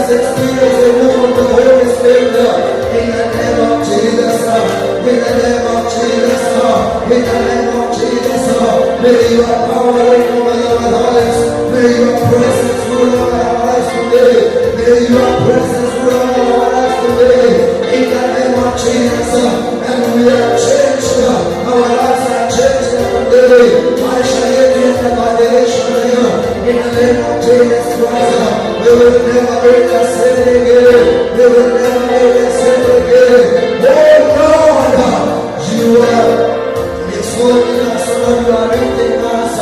us experience the move of the Holy Spirit in the name of Jesus. In the name of Jesus. In the name of Jesus. May your power reign over our lives. May your presence rule over our lives today. May your presence rule over our lives today. In the name of Jesus. And we are changed. Our lives are changed today. Maisha yetu yatabadilishwa leo. In the name of Jesus Christ. We will never be the same again. We will never be the same again. Oh Lord, you are exalting us, Lord. You are lifting us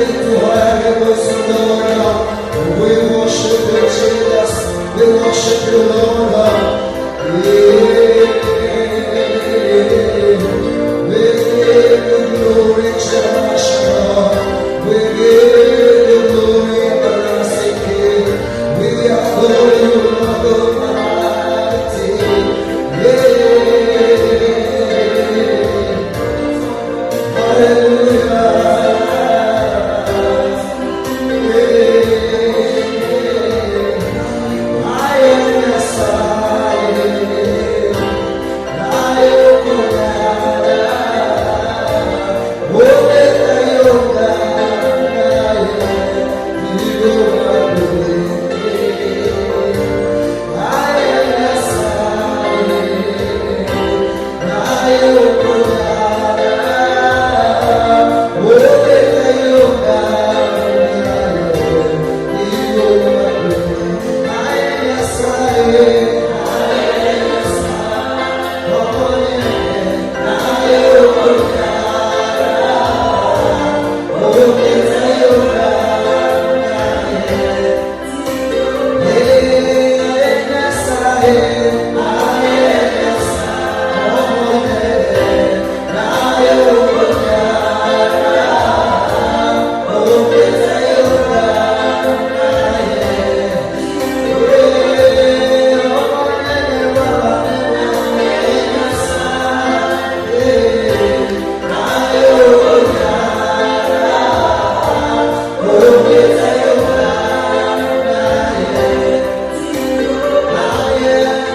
into higher levels, Lord. We worship you, Jesus. We worship you, Lord. Yeah. We give you glory, Joshua. We give you glory, everlasting King. We adore you, Lord Almighty. Yeah. Hallelujah. Yeah. I am Messiah. I am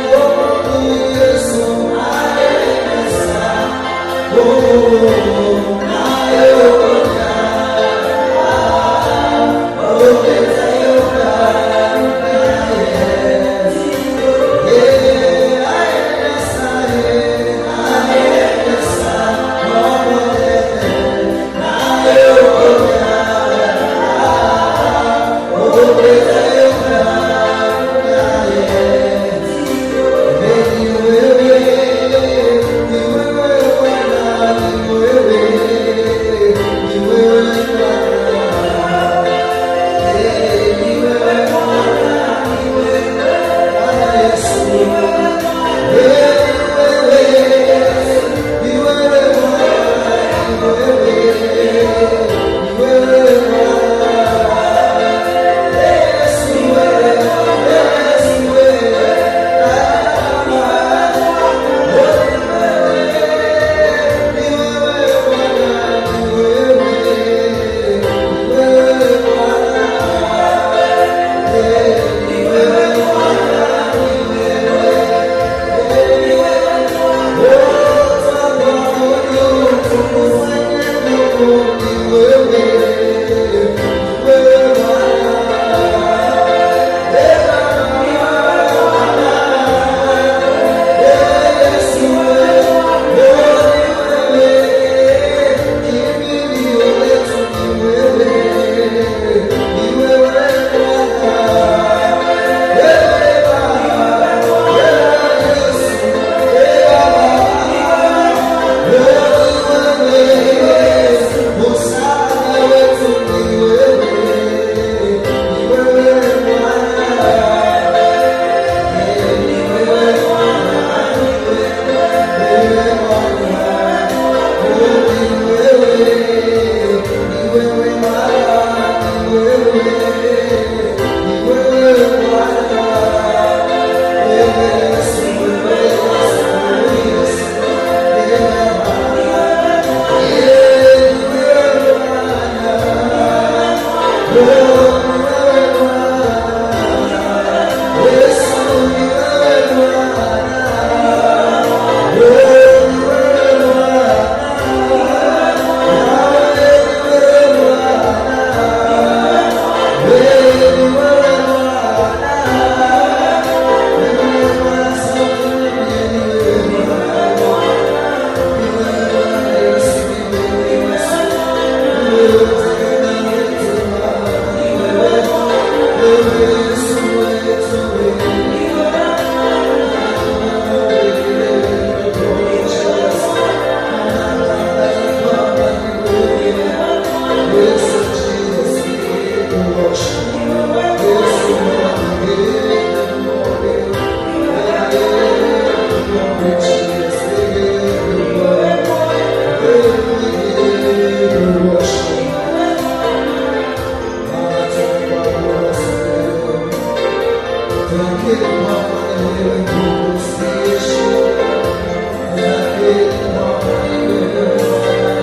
Tunakiri kwamba ni wewe Mungu usiyeshindwa. Tunakiri kwamba ni wewe Bwana.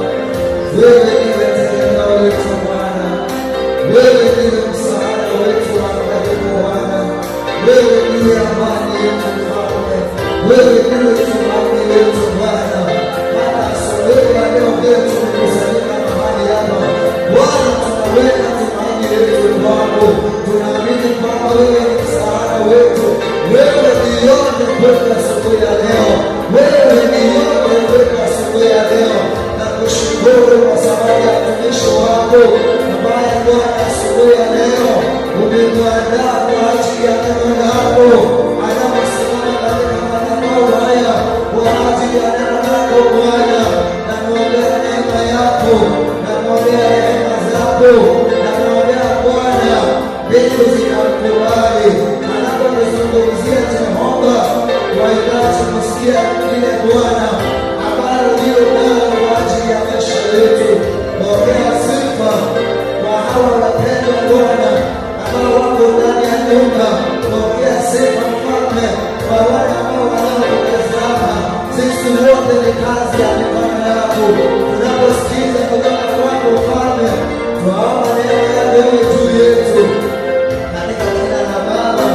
Wewe ndiwe tegemeo letu Bwana. Wewe ndiwe msaada wetu wa karibu Bwana. Wewe ndiwe amani yetu Mfalme. Wewe ndiwe tumaini letu Bwana. Hata asubuhi ya leo vile tumekusanyika mahali hapa Bwana, tunaweka tumaini letu kwako. Tunaamini kwamba wewe ni msaada wetu. Wewe ni yote kwetu asubuhi ya leo. Wewe ni yote kwetu asubuhi ya leo. Nakushukuru kwa sababu ya mtumishi wako ambaye Bwana asubuhi ya leo umemwandaa kwa ajili ya neno lako, anaposimama katika madhabahu haya kwa ajili ya neno lako Bwana, namwombea neema yako, namwombea rehema zako, namwombea Bwana mbingu zikamkubali anapotuzungumzia Jehova, wahitaji kusikia lile Bwana ambalo ndilo nalo kwa ajili ya maisha yetu. Pokea sifa kwa hawa wapendwa Bwana ambao wako ndani ya nyumba. Pokea sifa Mfalme kwa wale ambao wanaotutazama. Sisi wote ni kazi ya mikono yako. Tunaposikiza kutoka kwako Mfalme, twaomba neema yako iwe juu yetu katika jina la Baba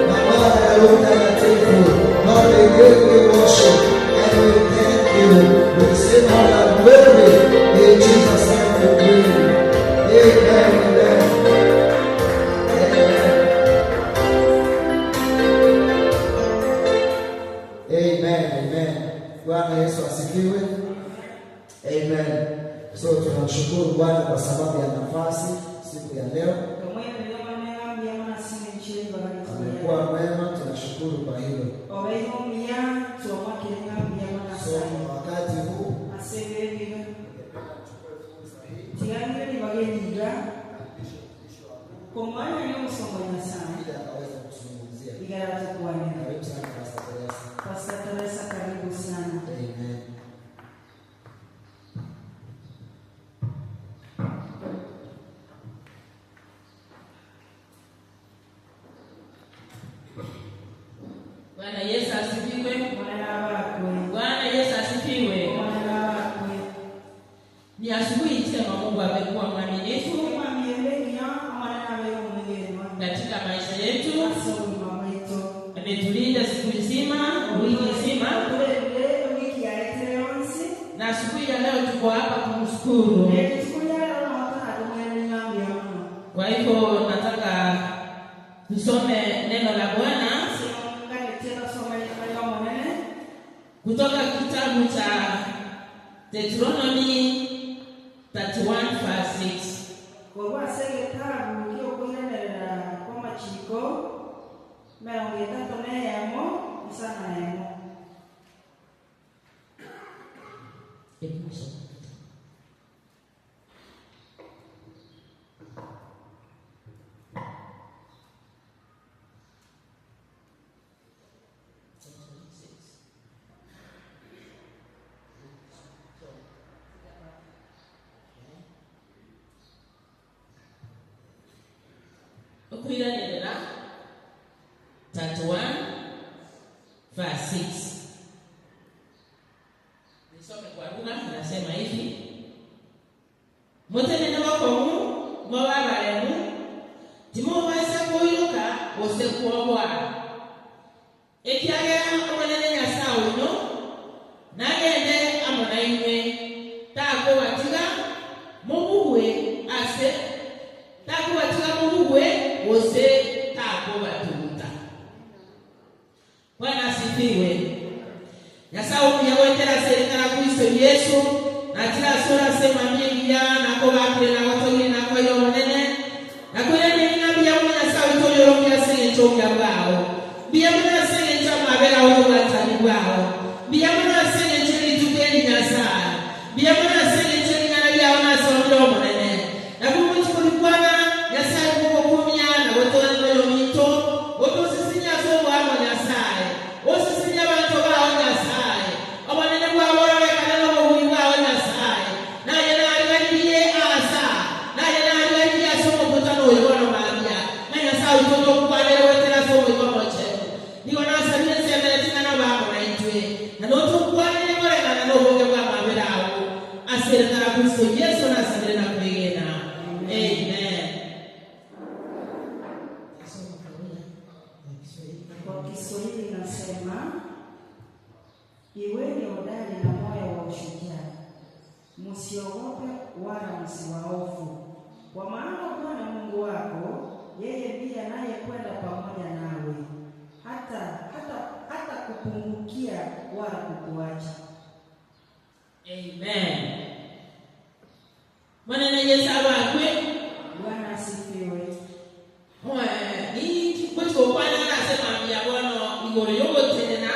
na Mwana na Roho Mtakatifu. Lord, we give you worship and we thank you. We receive all our glory in Jesus' name we pray. Amen. Amen. Amen. Amen. Amen. Bwana Yesu asifiwe. Amen. So tunamshukuru Bwana kwa sababu ya nafasi siku ya leo. Amekuwa mwema, tunashukuru kwa hilo. So wakati huu ningependa nichukue fursa hii karibishe mtumishi wa Mungu ili akaweze kuzungumzia. Karibu sana Pastor Teresa. Pastor Teresa, karibu sana. Amen. Bwana Yesu asifiwe. Mwana wakwe. Bwana Yesu asifiwe. Mwana wakwe. Ni asubuhi njema, Mungu amekuwa mwaminifu katika maisha yetu, ametulinda siku nzima, wiki nzima, na asubuhi ya leo tuko hapa kumshukuru. Kwa hivyo nataka tusome neno la Bwana kutoka kitabu cha Deuteronomy 31 verse 6. Korwa ase egetabu gi'okoiranerera kw'amachiko 31 5 na 1. Hebu soma. Okuiranerera 31 verse 6. Nisome kwa lugha, nasema hivi: mutenene bokomu mobabaremu timobasa koiroka gose kwoboa ekiagera omonene Nyasaye oino nagende amo nainwe takobatiga mobugwe ase takobatiga mobugwe gose takobatuguta. Bwana asifiwe. Nyasaye omuya gwetera serikala Kristo Yesu natira sora sema mingi ya nakobakire nagotogire nakoira omonene nakwira neng'a mbuya mono Nyasaye oitoyorokia ase eng'encho obuya bwao mbuya mono ase eng'encho amabera ao obwatani bwao mbuya mono ase eng'encho erituko eri Nyasaye mbuya mono ase eng'encho ering'ana riao nasomire omonene nakomochikorikwana Nyasaye kogokumia nagotoanera oyominto otosisinya ase obwamo Nyasaye osisinya abanto bao Nyasaye obonene bwabo ororekane n'obobui bwao Nyasaye naye nariganirie asa naye nariganirie ase omokutano oyo bono mambia na Nyasaye oito tokukwanere wetera ase omoika. Kiswahili inasema, Iweni hodari na moyo wa ushujaa, msiogope wala msiwahofu, kwa maana Bwana Mungu wako yeye ndiye anayekwenda pamoja nawe, hata hata hata kupungukia wala kukuacha. Amen. Monene Yeso abakwe. Bwana asifiwe. Ninki gokwana ase mambia bono igoro y'ogotenena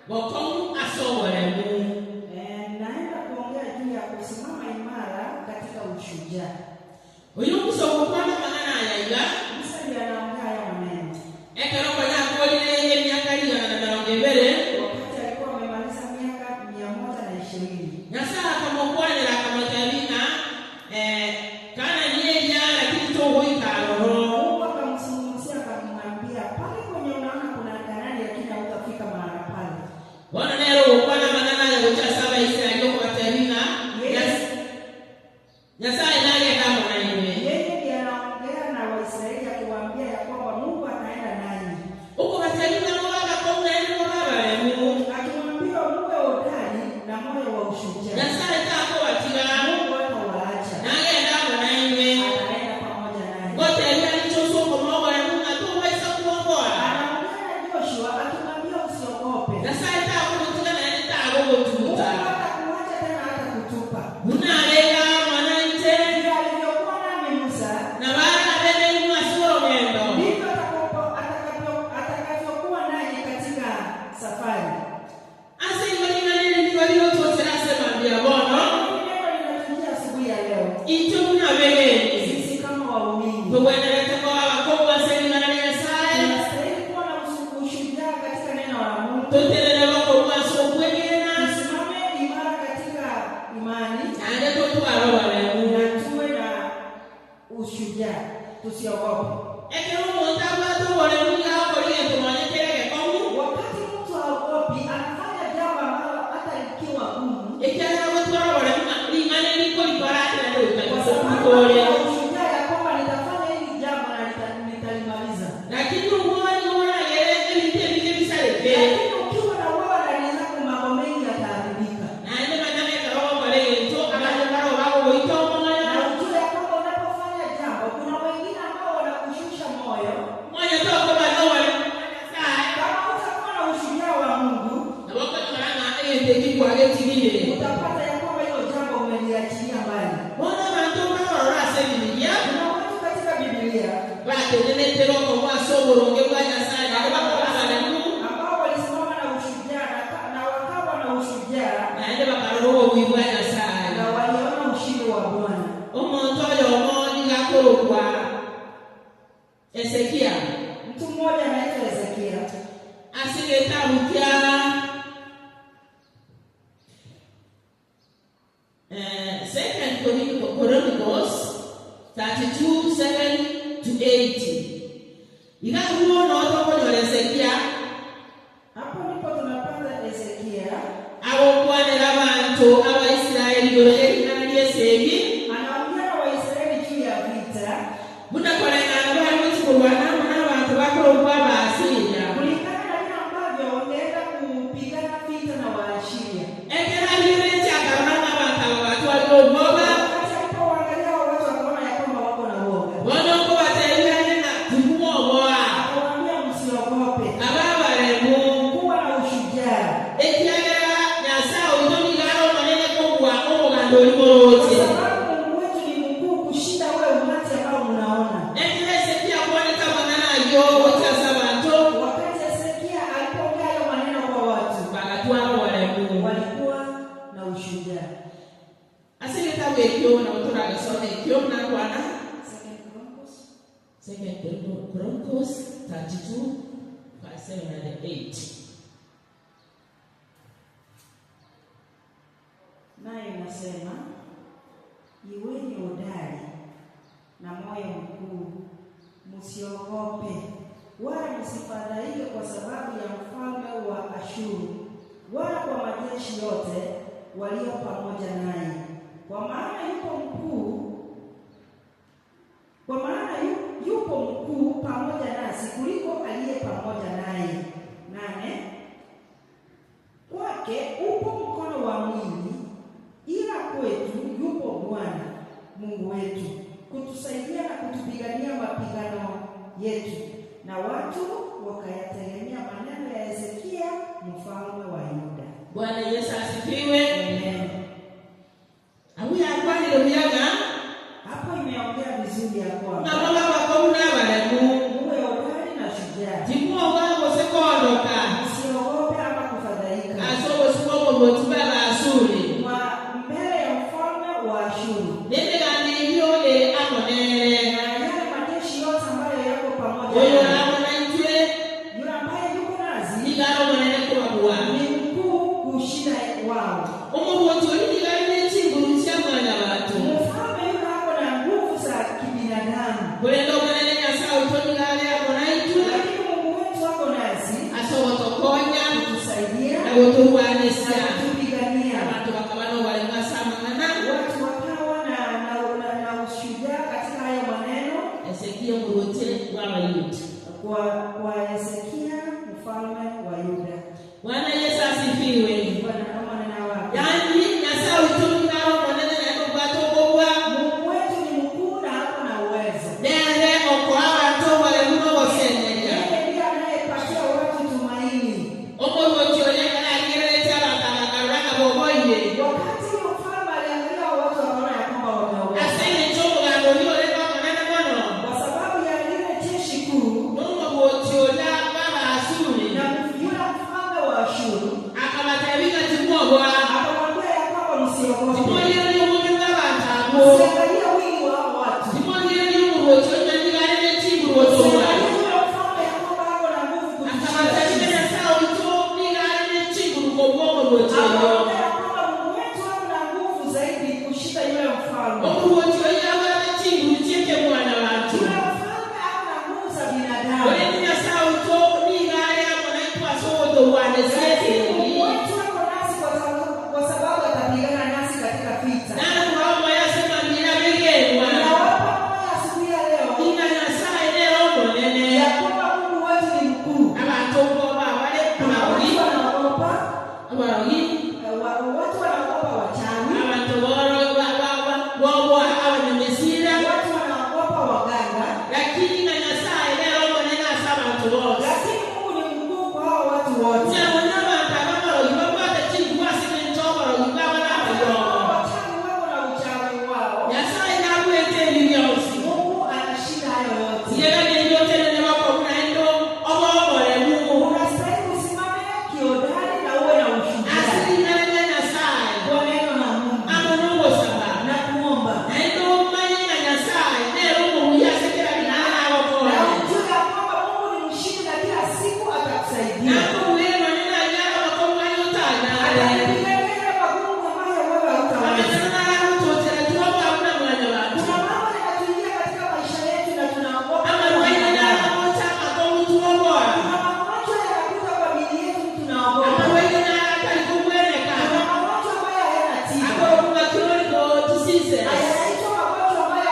bokong'u ase oboremu? Naenda kuongea juu ya kusimama imara katika ushujaa. Oyio Musa ogokwana amang'ana aya iga. Musa ndiye anaongea haya maneno. Ekero konya akoorire emiaka rigana na merongo ebere. Wakati alikuwa amemaliza miaka 120. Nyasae akamokwanera akamotebia ng'a, Kaanani eria, lakini togoika aroro. Mungu akamzungumzia akamwambia, pale kwenye unaona kuna Kanaani lakini hautafika mahala pale. Bono nere ogokwana amang'ana aya gochia ase Abaisraeli okobatebia ng'a, Nyasae nagende amo nainwe. Yeye ndiye anaongea na Waisraeli akiwaambia ya kwamba Mungu ataenda nanyi. Okobatebia ng'a mobe abakong'u naende mobe abaremu. Akiwaambia muwe hodari na moyo wa ushujaa. Nyasae takobatiga. Mungu hatawaacha. Nagende amo nainwe. Ataenda pamoja nanyi. Ngotebia ninche ase okomoa oboremu ng'a tobaisa kwoboa. Anaongea na Joshua akimwambia usiogope. Nyasae takogotiga naende tagogotuguta. Mungu hatakuacha tena hatakutupa. Buna arenge amo nainche. Vile alivyokuwa nami Musa. Nabo arabe nainwe ase orogendo. Ndivyo atakavyokuwa nanyi katika safari. Ase igo ring'ana eri nigo rigotochera ase mambia bono. Hili neno linatujia asubuhi ya leo. Intwe buna abegeni. Sisi kama waumini. Togwenerete koba abakong'u ase ring'ana ria Nyasae. Tunastahili kuwa na ushujaa katika neno la Mungu. Totenene bokong'u ase okwegena. Tusimame imara katika imani. Naende totware oboremu. Na tuwe na ushujaa, tusiogope. Ekero omonto abwate oboremu nigo agokora egento nonya kere egekong'u. Wakati mtu haogopi, anafanya jambo ambalo hata likiwa gumu. Ekiagera gotwara oboremu ng'a ring'ana eri nkorikora ase naende goika Kwa sababu rikore. ana ushujaa ya kwamba nitafanya hili jambo na nitalimaliza. Lakini obwoba nigo boragere ebinto ebinge bisareke. Lakini ukiwa na uoga ndani yako mambo mengi yataharibika. Naende manya ng'a ekero ogokora egento, abanto baroo bagogoita omoyo. Na ujue ya kwamba unapofanya jambo kuna wengine ambao wanakushusha moyo. Onye tokoba noboremu bwa Nyasae. Kama hutakuwa na ushujaa wa Mungu. Nabo okonyora ng'a egento eki kwagetigire. Utapata ya kwamba hilo jambo umeliachilia mbali. Bono abanto mbarorore ase Ebibilia. Kuna watu katika Biblia. Batenenete bokong'u ase oboronge bwa Nyasae naende bakaba abaremu. Ambao walisimama na ushujaa na wakawa na ushujaa. Naende bakarora obobui bwa Nyasae. Na waliona ushindi wa Bwana. Omonto oyomo nigo akorokwa Hezekia. Mtu mmoja anaitwa Hezekia. Ase egetabu kia Second Chronicles 32, 7 to 8. Iga agwo noo tokonyora Hezekia. Hapo ndipo tunapata Hezekia. Agokwanera abanto Abaisraeli igoro ye ring'ana ri'esegi. Anaongea na Waisraeli juu ya vita. Buna koreng'ana bare gochia korwana amo nabanto bakorokwa Abaasiria. Kulingana na vile ambavyo wangeenda kupigana vita na Waashiria. Ekero arigereretie akarora ng'a abanto aba batwarire obwoba. Wakati alipowaangalia hao watu akaona ya kwamba wako na woga. Bono nkobateebia ande ng'a timwoboa. Akawaambia msiogope. Aba abaremu. Kuwa na ushujaa. Ekiagera Nyasae oito nigo are omonene kobua omoganda oria morooche. Kwa sababu Mungu wetu ni mkuu kushinda ule umati ambao mnaona. Ekero Hezekia akwanete amang'ana ayio gochia ase abanto. Wakati Hezekia alipoongea hayo maneno kwa watu. Bagatwara oboremu. Walikuwa na ushujaa. Ase egetabu ekio nabo toragesome ekio nakwana. Second Chronicles 32 verse 7 and 8. Nayo inasema, Iweni hodari na moyo mkuu, msiogope wala msifadhaike kwa sababu ya mfalme wa Ashuru, wala kwa majeshi yote walio pamoja naye, kwa maana yupo mkuu, kwa maana yupo mkuu pamoja nasi kuliko aliye pamoja naye. Na watu wakayategemea maneno ya Hezekia mfalme wa Yuda. Bwana Yesu asifiwe. Amen. Abwo yakwanire buya ng'a Hapo imeongea vizuri ya kwamba ng'a mobe abakong'u na abaremu, muwe hodari na shujaa, timwoboa gose koondoka msiogope ama kufadhaika ase obosio bw'omoruoti bw'Abaasuri, kwa mbele ya mfalme wa Ashuru na emeganda eyio ere amo nere. na yale majeshi yote ambayo yako pamoja Oyore naye. amo naintwe Yule ambaye yuko nasi nigo are omonene kobabua. ni mkuu kushinda wao. Omoruoti oria nigo are ne chinguru chia mwanyabanto. Mfalme yule ako na nguvu za kibinadamu, Korende Omonene Nyasae oito nigo are amo naintwe lakini Mungu wetu ako nasi ase ogotokonya kutusaidia na na gotorwanesia. kutupigania. Abanto bakaba noboremu ase amang'ana. Watu wakawa na ushujaa katika hayo maneno Hezekia omoruoti bw'Abayuda. kwa Hezekia mfalme wa Yuda. Bwana Yesu asifiwe. Bwana kama nena wake. Yaani Nyasae oito nigo are omonene naende obwate okobua. Mungu wetu ni mkuu na ako na uwezo. Nere okoa abanto oboremu na ogosemeria. Yeye ndiye anayepatia watu tumaini. Omoruoti oria ekero arigereretie abanto abakarora ng'a boboire. Wakati huyo mfalme aliangalia watu wakaona ya kwamba wameogopa. Ase engencho omogambi oria orenge omonene mono, Kwa sababu ya lile jeshi kuu na omoruoti oria bw'Abaasuri, na yule mfalme wa Ashuru akabatebia ng'a timwoboa, akamwambia ya kwamba msiogope. timorigereria obonge bw'abanto abwo, Msiangalie wingi wa hao watu. timorigereria omoruoti oria ng'a nigo are ne chinguru gotobua. Msiangalie yule mfalme ya kwamba ako na nguvu kutushinda Akabatebia sisi. Nyasae oito nigo are ne chinguru kobua omoruoti oyio. Akawaambia ya kwamba Mungu wetu ako na nguvu zaidi kushinda yule mfalme. Omoruoti oyio abwate chinguru chi'ekemwanyabanto. Yule mfalme ako na nguvu za binadamu. Korende Nyasae oito nigo are amo naintwe ase ogotorwanesia Lakini Mungu esegi. wetu ako nasi kwa sababu atapigana nasi katika vita. Narora omoyo ase amamira b'egenwa, Nawapa moyo asubuhi ya leo ng'a Nyasae nere Omonene. ya kwamba Mungu wetu ni mkuu. Abanto nkoba bare Kuna abarogi, watu wanaogopa, abarogi, watu wanaogopa wachawi, abanto boro boboa abanyamesira, watu wanaogopa waganga, lakini ng'a Nyasae nere Omonene ase abanto bonsi. lakini Mungu ni mkuu kwa hao watu wote. Inche nonye abanto aba abarogi babwate chinguru ase engencho oborogi bwabo nabayongo. Wachawi wako na uchawi wao, Nyasae nabwete ebi bionsi. Mungu anashinda hayo yote. Tigeganeria otenene bokong'u naende obe omoremu. Unastahili usimame kihodari na uwe na Ase ushujaa ring'ana ria Nyasae, kwa neno la Mungu amo nogosaba, na kuomba naende omanye ng'a Nyasae nere omobuya ase kera ring'ana na nagokonye. ujue ya kwamba Mungu ni mshindi na kila siku atakusaidia. Nakobuya nonye nanyare amakong'u aye otanyare. Atakupigania yale magumu ambayo wewe hautaweza. Amang'ana naragotochera tioboa buna mwanyabanto. Kuna mambo yanatuingia katika maisha yetu na tunaogopa. Amarwaire naragocha amakong'u tioboa. Kuna magonjwa yanakuja kwa miili yetu tunaogopa. Amarwaire naratari kobweneka. Kuna magonjwa ambayo hayana tiba. Akorokwa kiroriko chisise. Yanaitwa magonjwa ambayo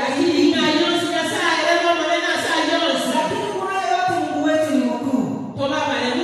Lakini hayatibiki. ng'a yonsi Nyasae ere nomonene ase ayio onsi. Lakini kuna yote Mungu wetu ni mkuu. Tobe abaremu.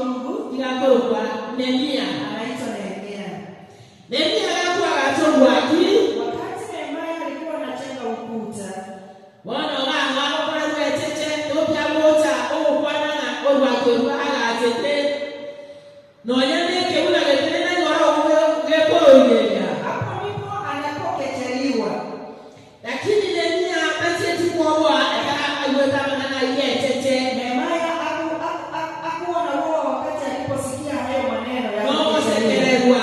Mungu igakorokwa Nehemia. anaitwa Nehemia. Nehemia agakwagacha orwaki. Wakati Nehemia alikuwa anajenga ukuta, Bono ng'a agokora bwecheche tobia gocha ogokwana ng'a orwaki orwo agachete nonya na ekeuna getenene igoro gekoroigeria. Hapo ndipo anapokejeliwa. Lakini Nehemia tachieti kwoboa ekero aigwete amang'ana ayio echeche. Nehemia hakuwa na uoga wakati aliposikia hayo maneno ya kukejeliwa, Nogosekererwa.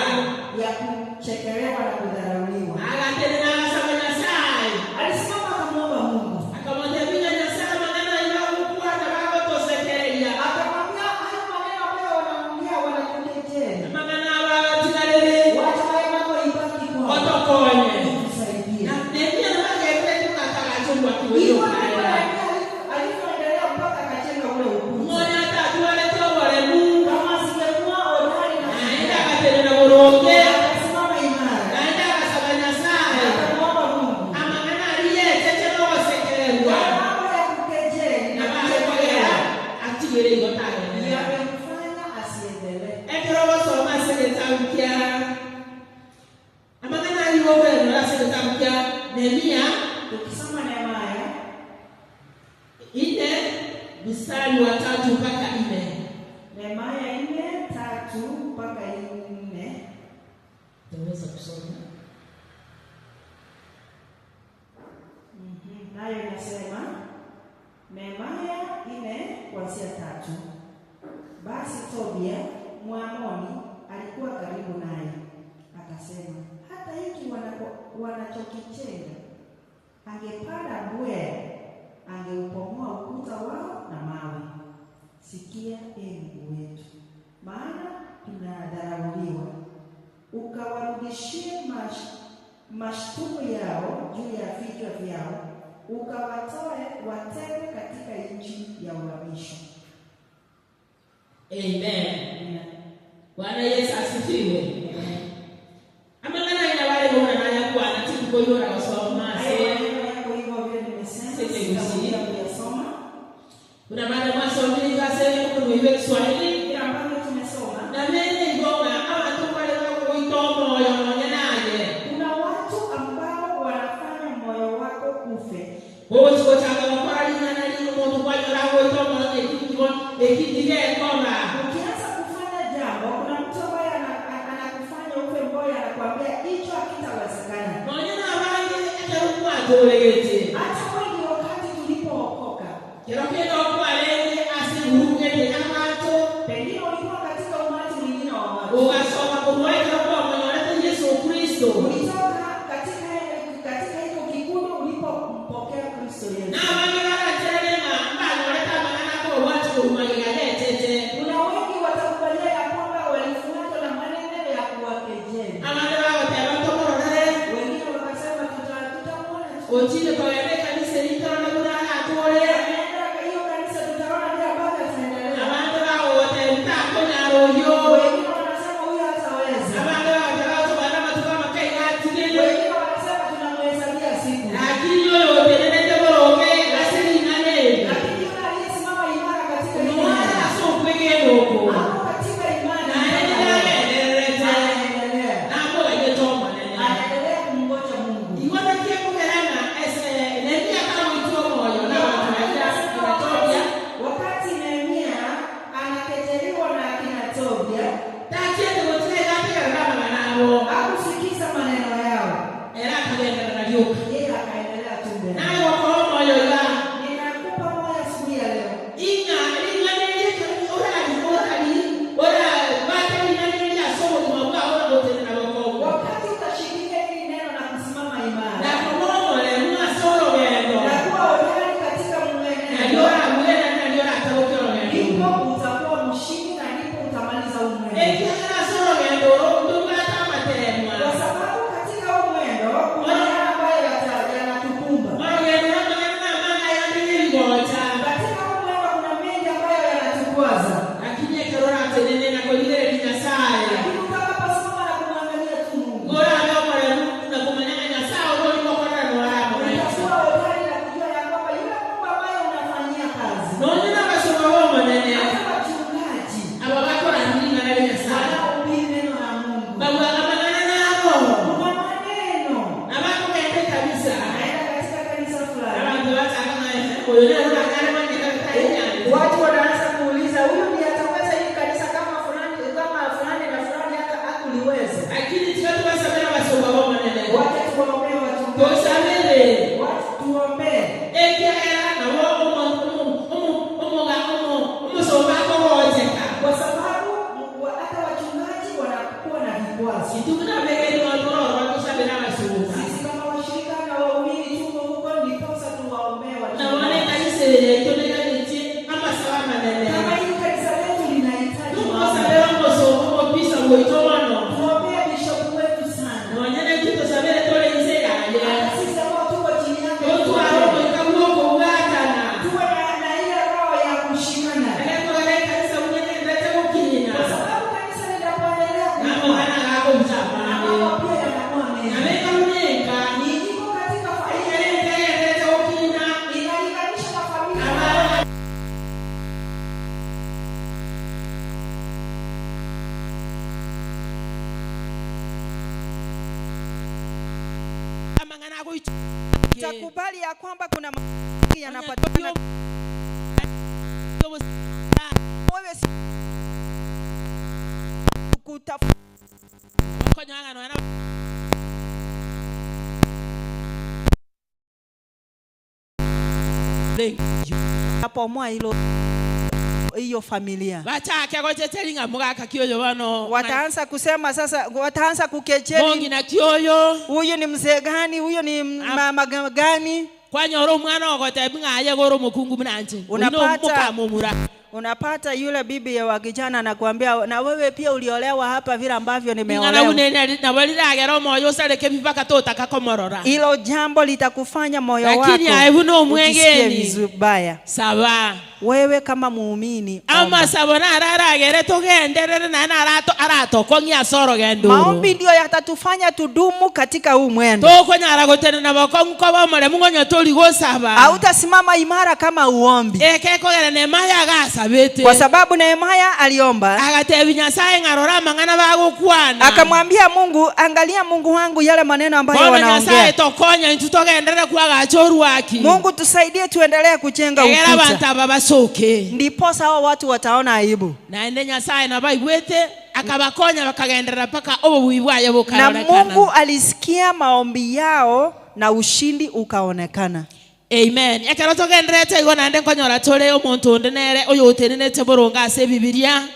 ya kuchekelewa na kudharauliwa. Agatenena agasaba Nyasaye. Alisimama akamwomba Mungu, Akamotebia ng'a Nyasaye amang'ana ayio agokwana bagotosekereria. akamwambia hayo maneno ambayo wanaongea wanatukejeli, Amang'ana abo agatigarere. wacha hayo mambo ibaki kwao, Otokonye. tusaidie. Na Nehemia nabagekire akagacha orwaki Hivyo rwa ndivyo Nyasaye. Nehemia alivyoendelea mpaka akajenga ule ukuta. Ng'onya atatwarete oboremu. Kama asingekuwa hodari na Naende agatenena boronge. akasimama imara, Naende agasaba Nyasaye. akamwomba Mungu. Amang'ana aria echeche nogosekererwa. Mambo ya kukejeli na Nabo akogera kuchekelewa atigere igo tagenderera. yamemfanya asiendelee. Ekero ogosoma ase egetabu kia amang'ana aria okoenora ase egetabu kia Nehemia Ukisoma Nehemia 4 mstari wa 3 mpaka 4. Nehemia 4:3 mpaka 4. Utaweza kusoma. Nayo inasema Nehemia 4 kuanzia 3. Basi Tobia Mwamoni alikuwa karibu naye, akasema, hata hiki wanachokichenga, angepanda mbweha angeupomoa ukuta wao na mawe. Sikia, ee Mungu wetu, maana tunadharauliwa, ukawarudishie mashtumu yao juu ya vichwa vyao, ukawatoe watekwe katika nchi ya uhamisho. Amen. Bwana Yesu asifiwe. Amang'ana aya bare bona nayakwana tindikoyora gosoma Hayo ase maneno yako hivyo vile nimesema, Sisi sitarudia kuyasoma. kuna baada mwasomire ase okonoiwe Kiswahili. Vile ambavyo tumesoma, Na mene igonga abantu bale bagogoita omoyo nonya naye. kuna watu ambao wanafanya moyo wako ufe. Gogochigochaka gokora ring'ana rimo omonto kwanyora agoita omoyo ekikigo ekitigekora. Ukianza kufanya jambo, kuna mtu ambaye anakufanya ufe moyo, anakuambia hicho hakitawezekana. Nonya na abange ekero mwatoregete. Hata wengi wakati tulipookoka, Kero kende okwarenge ase engurugete y'abanto. pengine ulikuwa katika umati mwingine wa watu, Ogasoma korwa ekero kwamonyorete Yesu Kristo. ulitoka katika hicho kikundi ulipompokea Kristo Yesu. Na abange bagacherere ng'a mbanyorete amang'ana akobwati korwa magega getete. Kuna wengi watakubalia ya kwamba walifuatwa na maneno ya kuwakejeli. Abande bagoteba ntokororere. Wengine wakasema tutamuona tu. Ochire kogenda ekanisa eri ntorore buna agatore. Ameenda hiyo kanisa tutaona vile ambavyo ataendelea. Abande bagogotebia takonyara oyio. Wengine wanasema huyu hataweza. Abande bagoteba otobwate amatuko amake iga atige. Utakubali ya kwamba kuna mengi yanapatikana wewe si kutafuta Apomoa hilo hiyo familia. Bachake gochecheri ng'a mogaka ki oyo bono. Wataanza kusema sasa, wataanza kukejeli, Mong'ina ki oyo. huyu ni mzee gani? Huyu ni mama gani? Kwanyora omwana ogotebi ng'a aye gore omokungu buna inche. Oyio Unapata mokamomura. unapata yule bibi ya wa kijana anakuambia na wewe pia uliolewa hapa vile ambavyo Ring'ana nimeolewa. buna eri nabo riragere omoyo osareke pi mpaka totaka komorora. Hilo jambo litakufanya moyo Lakini wako aye buna ujisikie omwegeni vibaya. saba. Wewe kama muumini omba. Amasabo naro aragere togenderere naende naro aratokong'ie ase orogendo oro. Maombi ndio yatatufanya tudumu katika huu mwendo. Tokonyara gotenena bokong'u koba omoremu ng'onye tori gosaba. Hautasimama imara kama uombi. Ekekogera Nehemia agasabete. Kwa sababu Nehemia aliomba Agatebia Nyasaye ng'a rora amang'ana bagokwana. akamwambia Mungu, angalia Mungu wangu yale maneno ambayo Bono Nyasaye wanaongea. tokonya intwe togenderere kwagacha orwaki. Mungu tusaidie tuendelee kujenga Egera ukuta. abanto aba basoke. Ndiposa hao watu wataona aibu. Naende Nyasaye nabaigwete akabakonya bakagenderera mpaka obobui bwaye Na bokarorekana. Mungu alisikia maombi yao na ushindi ukaonekana. Amen. Ekero togendererete igo naende nkonyora tore omonto onde nere oyotenenete boronge ase Ebibilia,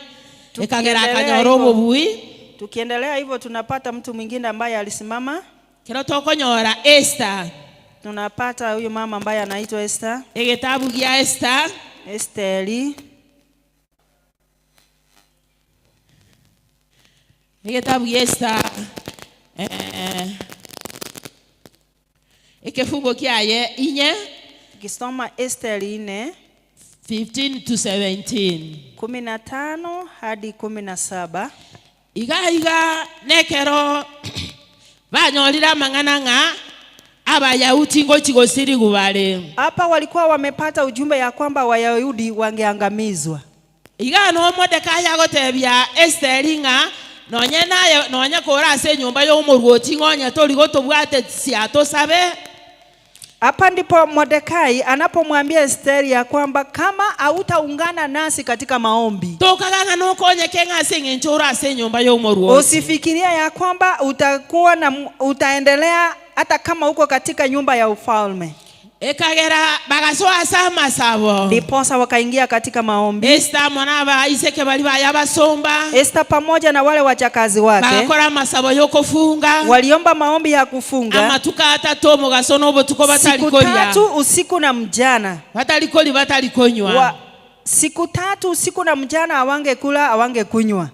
ekagera Tukiendelea akanyora hivyo, obobui. tukiendelea hivyo tunapata mtu mwingine ambaye alisimama. Kero tokonyora Esther, Tunapata huyu mama ambaye anaitwa Esther, egetabu gia Esther, Esteri. egetabu gia Esther eh, ekefungo kiaye inye Tukisoma Esteri nne 15 to 17. 15 hadi 17. Iga iga nekero banyorire amang'ana ng'a Abayahudi ngochi gosirigwa bare. Hapa walikuwa wamepata ujumbe ya kwamba Wayahudi wangeangamizwa. Iga noo Modekai agotebia Esteri ng'a nonye naye nonye kore ase enyomba y'omorwoti ng'a onye tori gotobwate sia tosabe. Hapa ndipo Mordekai anapomwambia Esteri ya kwamba kama hautaungana nasi katika maombi, Tokaga ng'a nokonyeke ng'a ase eng'encho ore ase enyomba y'omorwoti. usifikiria ya kwamba utakuwa na utaendelea hata kama uko katika nyumba ya ufalme. Ekagera bagasoa ase amasabo. Ndiposa wakaingia katika maombi. Esther amo nabaiseke baria baye abasomba. Esther pamoja na wale wachakazi wake Bagakora amasabo y'okofunga. waliomba maombi ya kufunga Amatuko atato omogaso na obotuko batari siku koria. tatu usiku na mjana. Batari koria batari konywa. Wa, siku tatu usiku na mchana hawangekula hawangekunywa.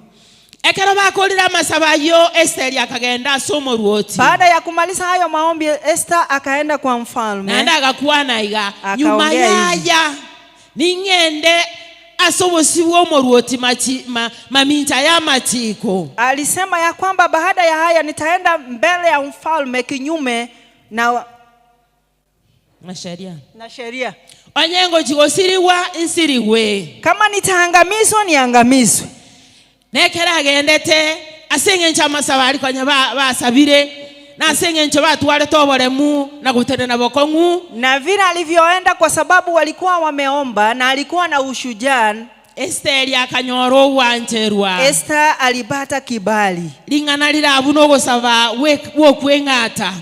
Ekero bakorire amasabo ayio, Esteri akagenda ase omorwoti. Baada ya kumaliza hayo maombi, Esther akaenda kwa mfalme. Naende agakwana iga, Nyuma Akaongea hivi. y'aya ning'ende ase obosio bw'omorwoti machi, ma, mamincha y'amachiko. Alisema ya kwamba baada ya haya nitaenda mbele ya mfalme kinyume na, Na sheria. na sheria. Onye ngochi gosirigwa nsirigwe. Kama nitaangamizwa niangamizwe. Nekero agendete ase eng'encho amasabo aria konya ba- basabire, na ase eng'encho batwarete oboremu na gotenena bokong'u. Na vile alivyoenda, kwa sababu walikuwa wameomba na alikuwa na ushujaa, Esteri akanyora ogwancherwa. Esther alipata kibali. Ring'ana rire abwo nogosaba gwe- gwokweng'ata.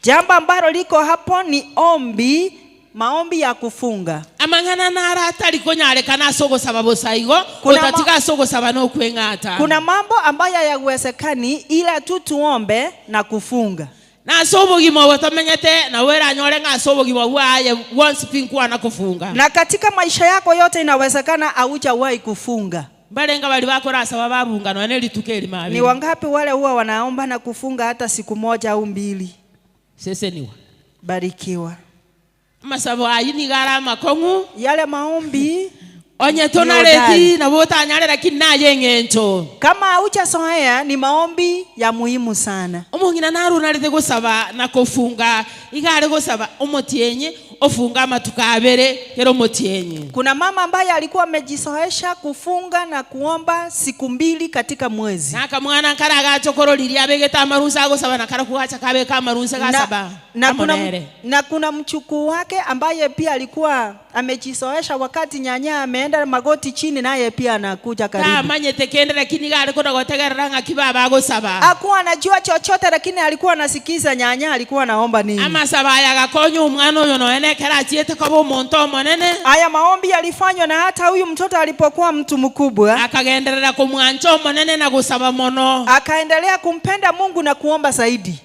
Jambo ambalo liko hapo ni ombi, maombi ya kufunga. Amang'ana naro atari konyarekana ase ogosaba bosa igo, Kuna ma- gotatiga ase ogosaba nokweng'ata. Kuna mambo ambayo hayawezekani ila tu tuombe na kufunga. Na ase obogima obo tomenyete, nabo eranyore ng'a ase obogima bwaye bwonsi pi nkwana kofunga. Na katika maisha yako yote inawezekana haujawahi kufunga. Mbarenge baria bakorasaba babunga nonya ne rituko erimo Ni abere. wangapi wale huwa wanaomba na kufunga hata siku moja au mbili? Seseniwa. Barikiwa. Amasabo ayio nigo are amakong'u. Yale maombi Onye ni tonareti hodari. nabo otanyare lakini naye eng'encho. Kama haujazoea ni maombi ya muhimu sana. Omong'ina naro onarete gosaba na kofunga, iga are gosaba omotienyi. Ofunga amatuko abere kera omotienyi. Kuna mama ambaye alikuwa amejizoesha kufunga na kuomba siku mbili katika mwezi. Na akamwana nkare agacha korwa riria abegete amarunse agosaba na karakwo gacha kabeka amarunse Na, gasaba na, amo kuna, nere. na kuna mchukuu wake ambaye pia alikuwa amejizoesha wakati nyanya ameenda magoti chini, naye pia anakuja karibu. Tamanyete kende lakini iga are kona gotegerera ng'aki baba agosaba. Hakuwa anajua chochote, lakini alikuwa anasikiza nyanya alikuwa anaomba nini. Amasabo aya agakonya omwana oyo nonya nekero achiete koba omonto omonene. Haya maombi yalifanywa na hata huyu mtoto alipokuwa mtu mkubwa Akagenderera komwancha Omonene na gosaba mono. akaendelea kumpenda Mungu na kuomba zaidi.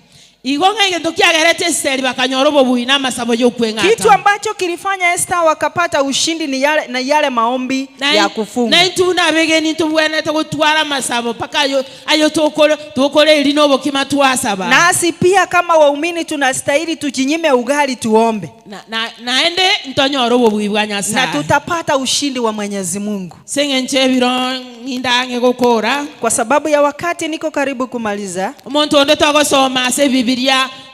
Igo ng'a egento kiagerete Esiteri bakanyora obobui namasabo Kitu y'okweng'ata. ambacho kilifanya Esther wakapata ushindi ni yale, na yale maombi ya kufunga. Naintwe buna abegeni ntobwenerete gotwara amasabo mpaka ayo ayo tokore tokore eri na obokima twasaba. Nasi pia kama waumini tunastahili tujinyime ugali tuombe Na, na, naende ntonyore obobui bwa na Nyasaye. tutapata ushindi wa Mwenyezi Mungu. Ase eng'encho ebiro ng'inde ang'e gokora. Kwa sababu ya wakati niko karibu kumaliza. Omonto onde togosoma ase Ebibilia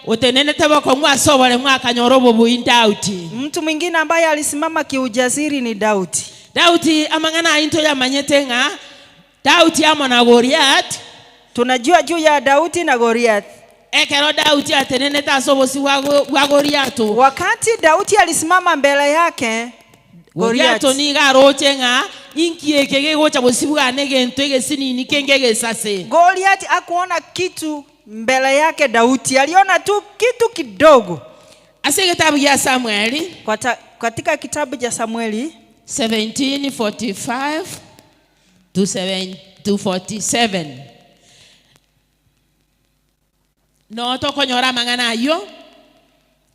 otenenete bokong'u ase oboremo akanyora obobui n'Daudi. Mtu mwingine ambaye alisimama kiujasiri ni Daudi. Daudi amang'ana ayio ntoyamanyete ng'a Daudi amo na Goliath. Tunajua juu ya Daudi na Goliath. Ekero Daudi atenenete ase obosio bwa Goliato. Wakati Daudi alisimama mbele yake Goliato Goliath. nigo aroche ng'a inki eke gegocha gosibwa negento egesinini kenge egesase. Goliath hakuona kitu mbele yake Daudi, aliona tu kitu kidogo. Ase egetabu gia Samueli. Kwa ta, katika kitabu cha Samueli 17:45 to 7 to 47 Noo tokonyora amang'ana ayio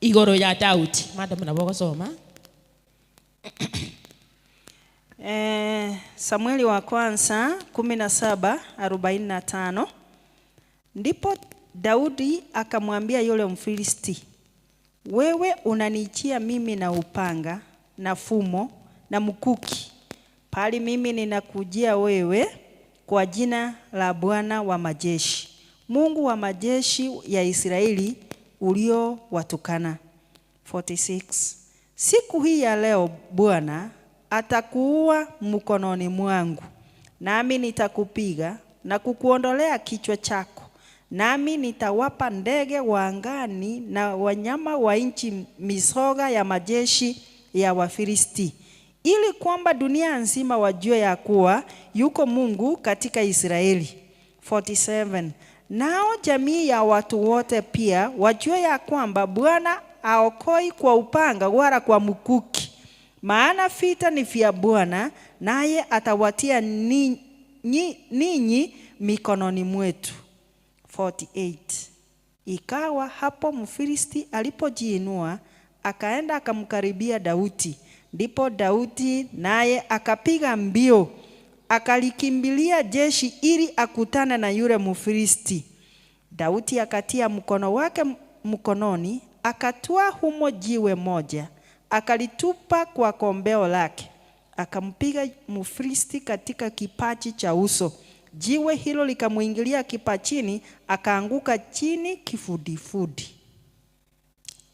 igoro ya Daudi. Madam nabo ogosoma. Eh, Samueli wa kwanza 17:45 Ndipo Daudi akamwambia yule Mfilisti, wewe unaniijia mimi na upanga na fumo na mkuki, bali mimi ninakujia wewe kwa jina la Bwana wa majeshi, Mungu wa majeshi ya Israeli uliowatukana. 46 Siku hii ya leo Bwana atakuua mkononi mwangu, nami nitakupiga na kukuondolea kichwa chako, nami nitawapa ndege wa angani na wanyama wa nchi mizoga ya majeshi ya Wafilisti, ili kwamba dunia nzima wajue ya kuwa yuko Mungu katika Israeli. 47 Nao jamii ya watu wote pia wajue ya kwamba Bwana haokoi kwa upanga wala kwa mkuki, maana vita ni vya Bwana, naye atawatia ninyi mikononi mwetu. 48 Ikawa hapo Mfilisti alipojiinua akaenda akamkaribia Daudi, ndipo Daudi naye akapiga mbio akalikimbilia jeshi ili akutane na yule Mfilisti. Daudi akatia mkono wake mkononi, akatwaa humo jiwe moja, akalitupa kwa kombeo lake, akampiga Mfilisti katika kipaji cha uso. Jiwe hilo likamwingilia kipajini, akaanguka chini kifudifudi.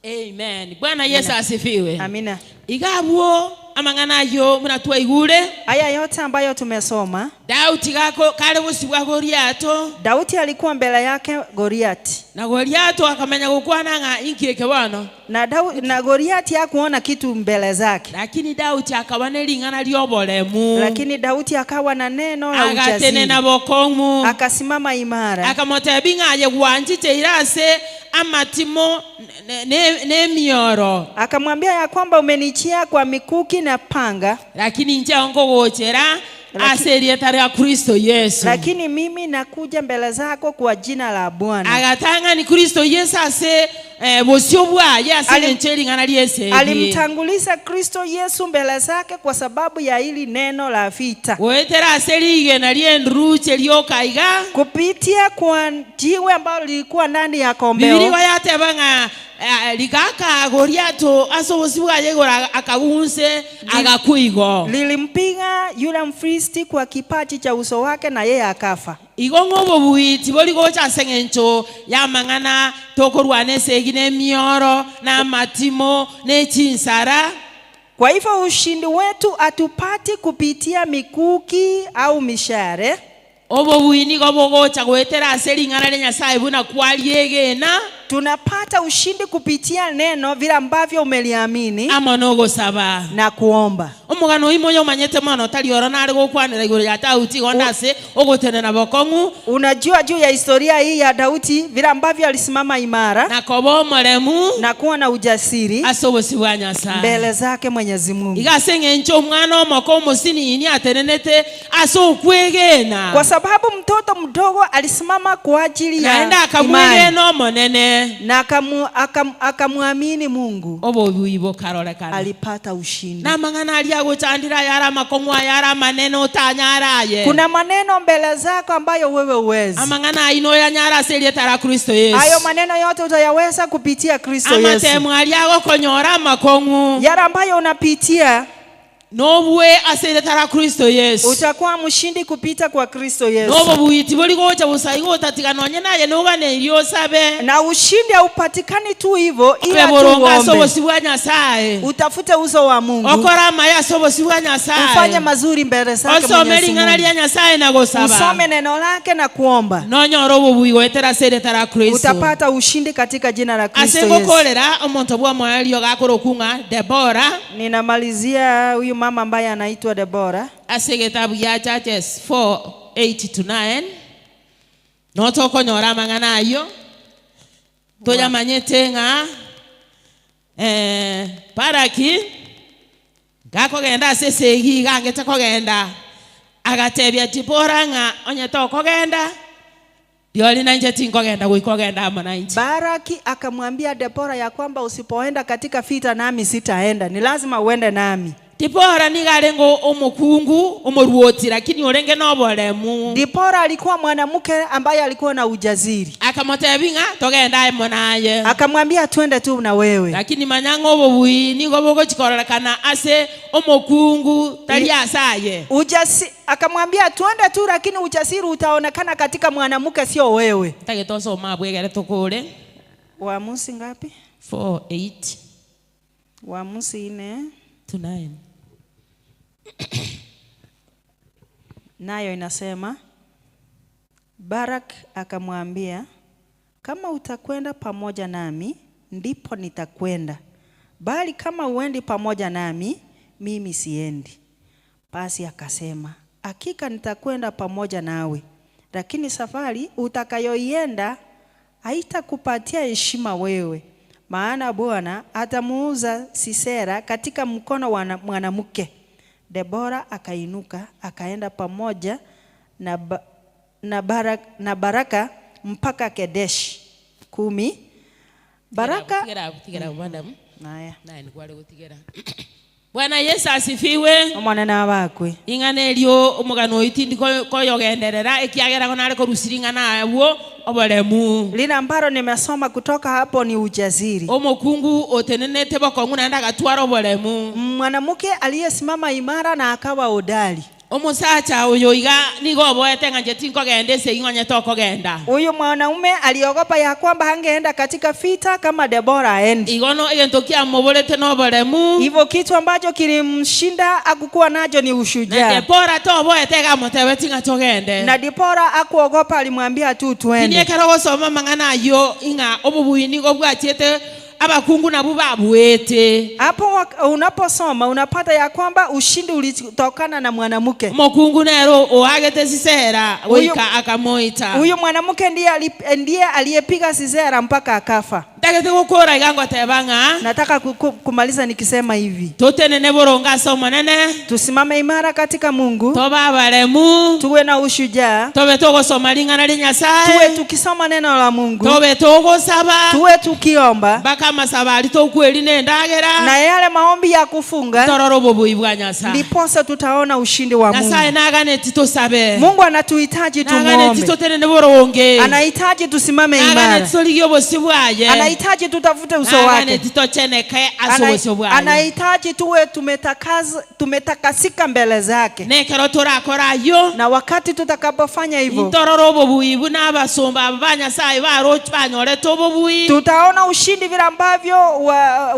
Amen. Bwana Yesu asifiwe. Amina. Iga abwo amang'ana ayio buna twaigure. Haya yote ambayo tumesoma. Daudi gako kare bosio bwa Goliato. Daudi alikuwa mbele yake Goliati. Na Goliato akamanya gokwana ng'a inki eke bono. Na, Dau, na Goliati hakuona kitu mbele zake. Lakini Daudi akaba ne ring'ana ri'oboremu. Lakini Daudi akawa na neno la ujasiri. Agatenena bokong'u. Akasimama imara. Akamotebia ng'a aye gwanchicheire ase amatimo nemioro. Akamwambia ya kwamba umenichia kwa mikuki na panga. Lakini inche nkogochera ase erieta ria Kristo Yeso. Lakini mimi nakuja mbele zako kwa jina la Bwana. Agatang'ani Kristo Yeso ase bosio bwaye ase engencho y'ering'ana ri'esegi. Alimtanguliza Kristo Yesu mbele zake kwa sababu ya hili neno la vita. Goetera ase rigena ri'enduruche rioka iga. Kupitia kwa jiwe ambalo lilikuwa ndani ya Bibilia kombeo. igo yateba ng'a Rigaka Goliato ase obosio bwaye igoro akagunse, agakwa igo. Lilimpiga yule Mfilisti kwa kipaji cha uso wake, na yeye akafa. Igo ng'a obobui tibori gocha ase engencho y'amang'ana tokorwana esegi nemioro, na amatimo, ne chinsara. Kwa hivyo ushindi wetu hatupati kupitia mikuki au mishale. Obobui nigo bogocha goetera ase ring'ana ria Nyasae buna kwariegena. Tunapata ushindi kupitia neno vile ambavyo umeliamini. Amo nogosaba. Na kuomba. Omogano oimo oyomanyete mono tari oro nare gokwanera igoro ya Daudi igo onde ase ogotenena bokong'u. Unajua juu ya historia hii ya Daudi vile ambavyo alisimama imara. Na koba omoremu. Na kuwa na ujasiri. Ase obosio bwa Nyasae. Mbele zake Mwenyezi Mungu. Iga ase eng'encho omwana omoke omosinini atenenete ase okwegena. Kwa sababu mtoto mdogo alisimama kwa ajili ya Naende imani. akamwegena Omonene. Na akamwamini Mungu. Obobui bokarorekana. Alipata ushindi. Namang'ana aria agochandire ayare amakong'u ayare amanene otanyare aye. Kuna maneno mbele zako ambayo wewe huwezi. Amang'ana ayio noyanyare ase erieta ria Kristo Yesu. Hayo maneno yote utayaweza kupitia Kristo Yesu. Amatemo aria agokonyora amakong'u. Yale ambayo unapitia. Nobue ase erieta ria Kristo Yesu. Utakuwa mshindi kupita kwa Kristo Yesu. Nobobui tibori gocha bosa igo otatiga nonye naye noganeirie osabe. Na ushindi haupatikani tu hivyo ila Obe tu boronge ase uombe. obosio bwa Nyasae. Utafute uso wa Mungu. Okore amaya ase obosio bwa Nyasae. Ufanye mazuri mbele zake Osome Mwenyezi ring'ana Mungu. ria Nyasae na gosaba. Usome neno lake na kuomba. Nonyore obobui goetera ase erieta ria Kristo. Utapata ushindi katika jina la Ase Kristo Yesu. ngokorera omonto bw'omoerio gakorokwa ng'a Debora. Ninamalizia huyu mama ambaye anaitwa Debora. Ase egetabu gia Judges 4:8-9 noo tokonyora amang'ana ayio, toyamanyete ng'a Baraki gakogenda ase esegi iga angete kogenda, agatebia Dibora ng'a onye tokogenda, Rirorio nainche tinkogenda goika ogende amo nainche. Baraki akamwambia Debora ya kwamba usipoenda katika vita nami sitaenda, ni lazima uende nami. Dibora nigo arenge omokungu omoruoti, lakini orenge noboremu. Dibora alikuwa mwanamke ambaye alikuwa na ujasiri. Akamotebia ng'a togende amo naye. Akamwambia twende tu na wewe. Lakini manya ng'a obobui nigo bogochia kororekana ase omokungu, tari ase aye. Ujasi, akamwambia twende tu, lakini ujasiri utaonekana katika mwanamke, sio wewe. Ntagete osome abwo egere tokore. Waamuzi ngapi? 4, 8. Waamuzi ine. To 9. Nayo inasema Barak akamwambia, kama utakwenda pamoja nami, ndipo nitakwenda, bali kama huendi pamoja nami, mimi siendi. Basi akasema, hakika nitakwenda pamoja nawe, lakini safari utakayoienda haitakupatia heshima wewe, maana Bwana atamuuza Sisera katika mkono wa mwanamke. Debora akainuka akaenda pamoja na, ba, na, Barak, na Baraka mpaka Kedeshi. Kumi. Baraka Tigera abwo, tigera abwo, madam. Naya. Naye nikware gotigera. Bwana Yesu asifiwe. Omonene abakwe. Ing'ana erio omogano oyio tindi ko- koyogenderera, ekiagera igo nare korusia ring'ana abwo oboremu. Lile ambalo nimesoma kutoka hapo ni ujasiri. Omokungu otenenete bokong'u naende agatwara oboremu. Mwanamke aliyesimama imara na akawa hodari. Omosacha oyo iga nigo oboete ng'a inche tinkogenda esegi ng'onye tokogenda. Huyu mwanaume aliogopa ya kwamba hangeenda katika vita kama Debora haendi. Igo no egento kiamoborete noboremu. Hivyo kitu ambacho kilimshinda hakukuwa nacho ni Na ushujaa. Debora toboete iga amotebetie ng'a togende. Na Debora hakuogopa, alimwambia tu Riria twende. ekero ogosoma amang'ana ayio ing'a obobui nigo bwachiete Abakungu nabwo babuete. Hapo unaposoma unapata ya kwamba ushindi ulitokana na mwanamke. Omokungu nere oagete Sisera goika akamoita. Huyu mwanamke ndiye ndiye aliyepiga Sisera mpaka akafa. Ntagete gokora iga ngoteba ng'a. Nataka kumaliza nikisema hivi. Totenene boronge ase Omonene. Tusimame imara katika Mungu. Tobe abaremu. Tuwe na ushujaa. Tobe togosoma ring'ana ria Nyasae. Tuwe tukisoma neno la Mungu. Tobe togosaba. Tuwe tukiomba. Mpaka amasabo aria tokweria na endagera, Na yale maombi ya kufunga, torore obobui bwa Nyasae. ndiposa tutaona ushindi wa Mungu. Nyasae naganeti tosabe. Mungu anatuhitaji Naganeti tumuombe, totenene boronge. anahitaji tusimame imara, Naganeti torigie obosio bwaye. anahitaji tutafute uso wake, Naganeti tocheneke ase Ana- obosio bwaye. anahitaji tuwe tumetakasika mbele zake, Nekero torakore ayio, na wakati tutakapofanya hivyo intorore obobui buna abasomba aba ba Nyasaye baroche banyorete obobui tutaona ushindi vile ambavyo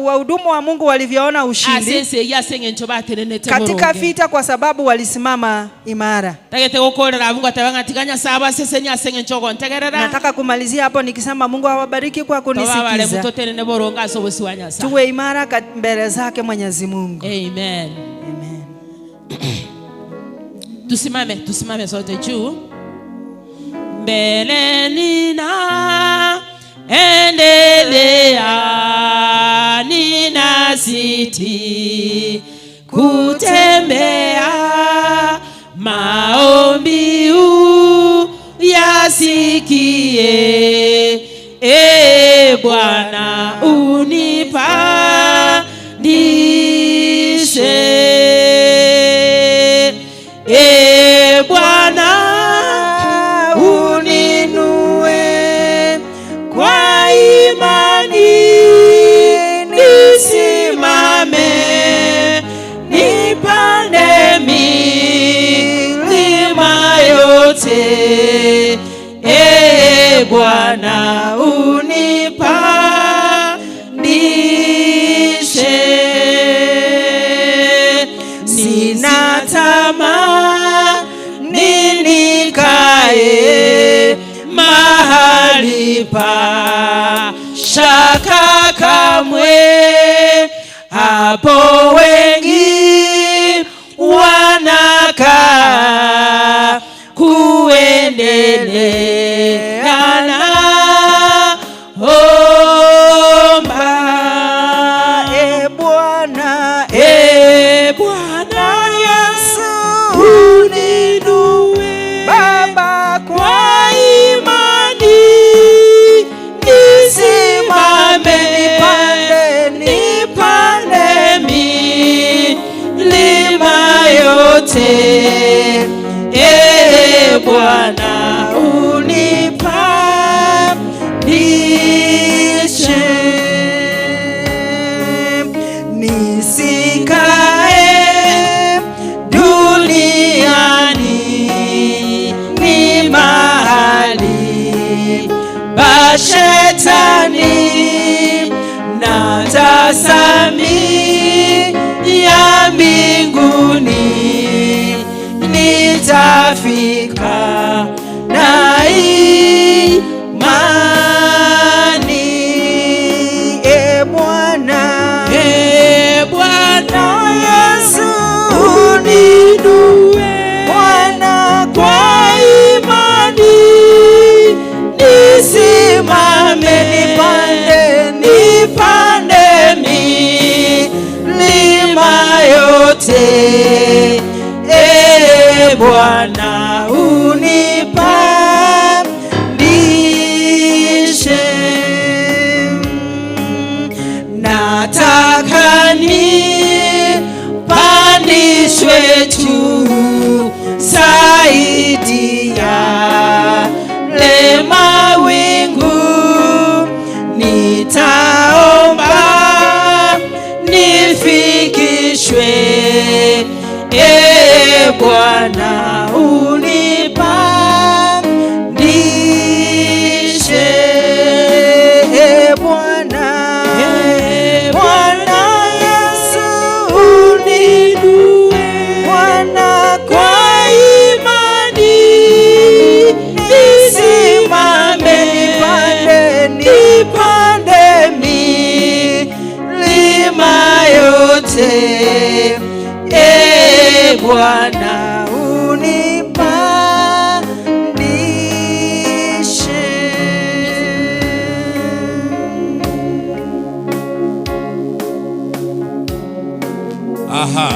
wahudumu wa Mungu walivyoona ase ushindi esegi ase eng'encho batenenete katika boronge. vita, kwa sababu walisimama imara. Tagete gokorera abwo ngoteba ng'a tiga Nyasaye abasesenie ase eng'encho ogontegerera. Nataka kumalizia hapo nikisema Mungu awabariki kwa Tobe abaremu kunisikiza. totenene boronge ase obosio bwa Nyasaye. Tuwe imara mbele zake Mwenyezi Mungu. Amen. Amen. Tusimame, tusimame sote juu. Mbele nina endelea, ninazidi kutembea, maombi uyasikie, e Bwana unipandishe. E Bwana uninue kwa imani, nisimame, nipande milima yote. E Bwana unipandishe. Sina tamaa nikae mahali pa shaka kamwe, hapo wengi wanakaa kuendelea na omba. E Bwana, E Bwana Yesu, uninue Baba, kwa kwa imani nisimame, nipande, nipande milima yote. E Bwana unipandishe, nisikae duniani, ni mahali pa shetani, na tasami ya mbinguni nitafika na imani. E Bwana, E Bwana Yesu, uninue Bwana, kwa imani nisimame, nipande, nipande milima yote. E Bwana unipandishe, nataka nipandishwe juu zaidi ya le mawingu, nitaomba nifikishwe, E Bwana unipandishe. E Bwana, E Bwana Yesu, uninue Bwana, kwa imani nisimame, nipande, nipande milima yote. E Bwana unipandishe. Aha.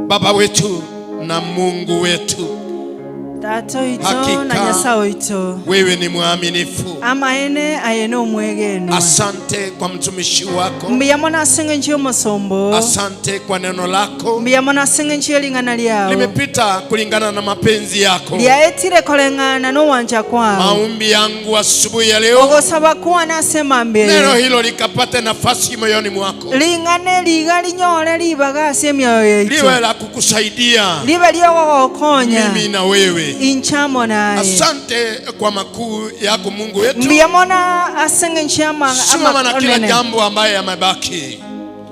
Baba wetu na Mungu wetu, Tata oito na Hakika Nyasae oito, wewe ni mwaminifu. amaene aye nomwegenwa. Asante kwa mtumishi wako, Mbuya mono ase eng'encho y'omosomba oo. asante kwa neno lako Mbuya mono ase eng'encho ye ring'ana riao. limepita kulingana na mapenzi yako. Riaetire koreng'ana nogwancha kwao. Maombi yangu asubuhi ya leo, Ogosaba kwane ase emambia neno eye, hilo likapate nafasi moyoni mwako, ring'ana eri iga rinyore ribaga ase emioyo yaito, liwe la kukusaidia ribe riogogokonya mimi na wewe. inche amo naye. Asante kwa makuu yako Mungu wetu. Mbuya mono ase eng'encho y'ama- Simama na kila amanene jambo ambaye yamebaki,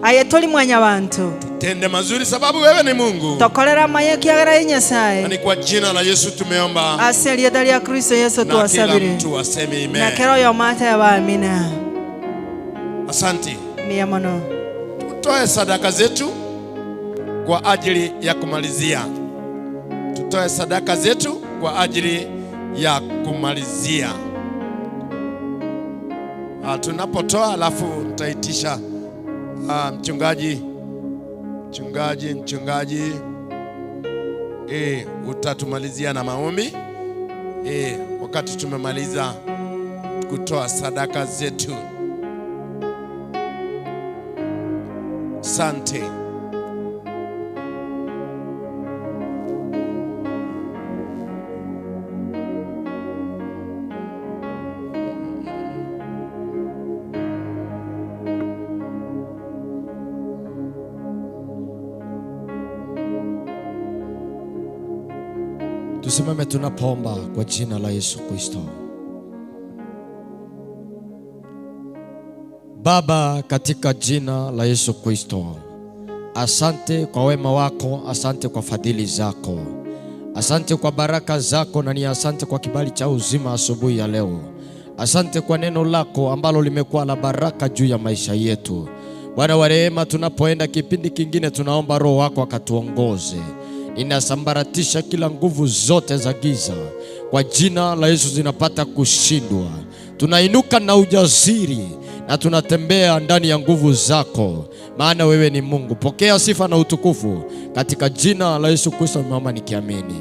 aye tori mwanyabanto, tende mazuri sababu wewe ni Mungu, tokorere amaya ekiagera aye na Nyasaye. ni kwa jina la Yesu tumeomba, Ase erieta ria Kristo Yeso na kila twasabire, mtu aseme na amen. kera oyomo atebe amina. Asante. Mbuya mono. Tutoe sadaka zetu kwa ajili ya kumalizia. Tutoe sadaka zetu kwa ajili ya kumalizia. Ah, tunapotoa alafu nitaitisha ah, mchungaji mchungaji mchungaji eh, utatumalizia na maombi eh, wakati tumemaliza kutoa sadaka zetu. Asante. Tusimame tunapoomba kwa jina la Yesu Kristo. Baba, katika jina la Yesu Kristo, asante kwa wema wako, asante kwa fadhili zako, asante kwa baraka zako, na ni asante kwa kibali cha uzima asubuhi ya leo. Asante kwa neno lako ambalo limekuwa la baraka juu ya maisha yetu. Bwana wa rehema, tunapoenda kipindi kingine, tunaomba Roho wako akatuongoze. Ninasambaratisha kila nguvu zote za giza kwa jina la Yesu, zinapata kushindwa. Tunainuka na ujasiri na tunatembea ndani ya nguvu zako, maana wewe ni Mungu. Pokea sifa na utukufu katika jina la Yesu Kristo, nimeomba nikiamini.